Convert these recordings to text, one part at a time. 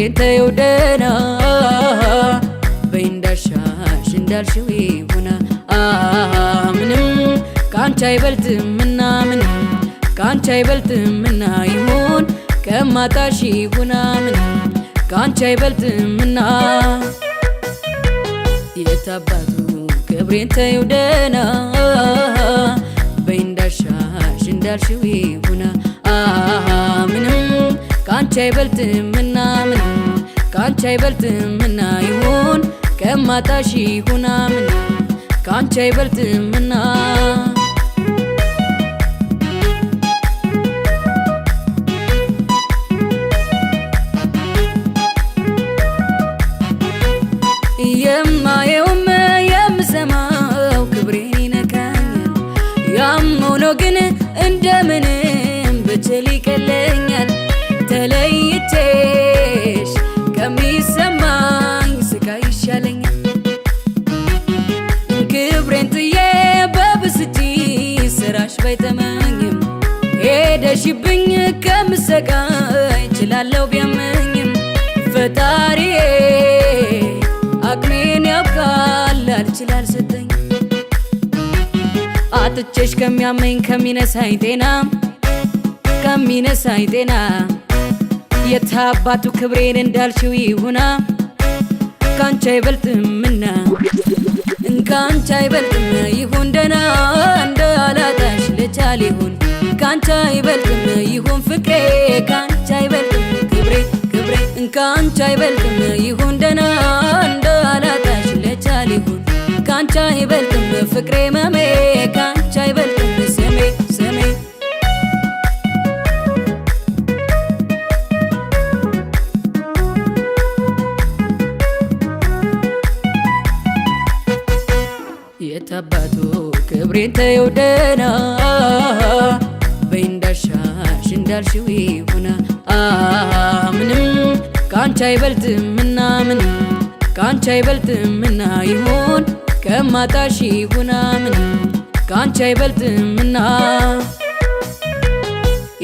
ክብሬን ተይው ደህና በይ እንዳሻሽ እንዳልሽው ይሁና። ምንም ካንቺ አይበልጥምና ምንም ካንቺ አይበልጥምና ይሁን ከማጣሽ ይሁና ምንም ካንቺ አይበልጥምና። የታባቱ ክብሬን ተይው ደህና በይ እንዳሻሽ እንዳልሽው ይሁና። ምንም ካንቺ አይበልጥምና ምንም ካንቺ አይበልጥምና ይሁን ከማጣሽ ይሁና ምንም ካንቺ አይበልጥምና። የማየውም የምሰማው ክብሬን ይነካኛል። ያም ሆኖ ግን እንደምንም ብችል ይቀለኛል። ተለይቼሽ ከሚሰማኝ ስቃይ ይሻለኛል። ክብሬን ጥዬ በብስጭት ስራሽ ባይተመኝም ሄደሽብኝ ከምሰቃይ እችላለሁ ቢያመኝም ፈጣሪዬ አቅሜን ያውቃል አልችል አልሰጠኝ። አጥቼሽ ከሚያመኝ ከሚነሳኝ ጤና ከሚነሳኝ ጤና የታባቱ ክብሬን እንዳልሽው ይሁና። ካንቺ አይበልጥምና ካንቺ አይበልጥም ይሁን ደህና እንዳላጣሽ ልቻል ይሁን ካንቺ አይበልጥም ይሁን ፍቅሬ ካንቺ አይበልጥም ክብሬ ክብሬ ካንቺ አይበልጥም ይሁን ደህና እንዳላጣሽ ልቻል ይሁን ካንቺ አይበልጥም ፍቅሬ መሜ ካንቺ አይበልጥም ስሜ ስሜ። የታባቱ ክብሬን ተይው ደህና በይ እንዳሻሽ እንዳልሽው ይሁና። ምንም ካንቺ አይበልጥምና ምንም ካንቺ አይበልጥምና ይሁን ከማጣሽ ይሁና ምንም ካንቺ አይበልጥምና።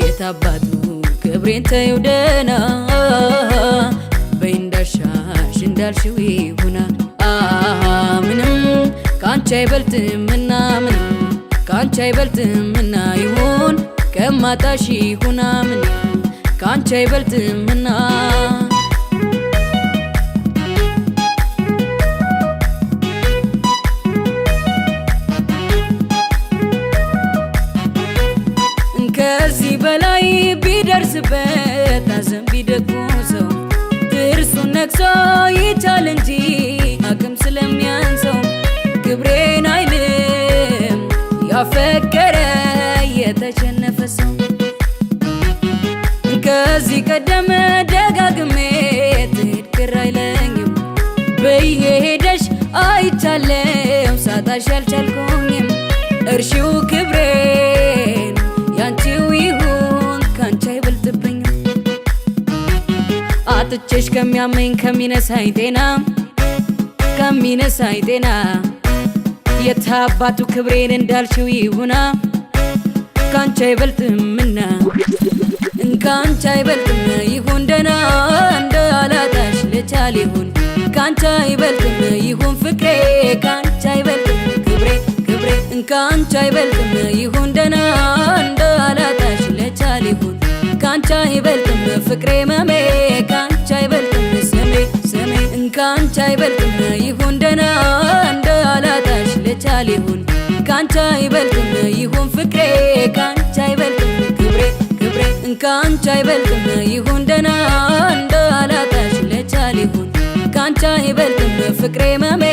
የታባቱ ክብሬን ተይው ደህና በይ እንዳሻሽ እንዳልሽው ይሁና። ምንም ካንቺ አይበልጥምና ምንም ካንቺ አይበልጥምና ይሁን ከማጣሽ ይሁና ምንም ካንቺ አይበልጥምና። ከዚህ በላይ ቢደርስበት ሐዘን ቢደቁሰው ጥርሱን ነክሶ ይቻል እንጂ አቅም ስለሚያንሰው ክብሬን አይልም ያፈቀረ የተሸነፈ ሰው። ከዚህ ቀደም ደጋግሜ ትሄድ ቅር አይለኝም ብዬ ሄደሽ አይቻለው ሳጣሽ አልቻልኩኝም። እርሺው ክብሬን ያንቺው ይሁን ካንቺ አይበልጥብኝም። አጥቼሽ ከሚያመኝ ከሚነሳኝ ጤና ከሚነሳኝ ጤና የታባቱ ክብሬን እንዳልሽው ይሁና። ካንቺ አይበልጥምና ካንቺ አይበልጥም ይሁን ደህና እንዳላጣሽ ልቻል ይሁን ካንቺ አይበልጥም ይሁን ፍቅሬ ካንቺ አይበልጥም ክብሬ ክብሬ ካንቺ አይበልጥም ይሁን ደህና እንዳላጣሽ ልቻል ይሁን ካንቺ አይበልጥም ፍቅሬ መሜ ካንቺ አይበልጥም ስሜ ስሜ ካንቺ አይበልጥም ይሁን ደህና እንዳላጣሽ ልቻል ይሁን ካንቺ አይበልጥም ይሁን ፍቅሬ ካንቺ አይበልጥም ክብሬ ክብሬ ካንቺ አይበልጥም ይሁን ደህና እንዳላጣሽ ልቻል ይሁን ካንቺ አይበልጥም ፍቅሬ መሜ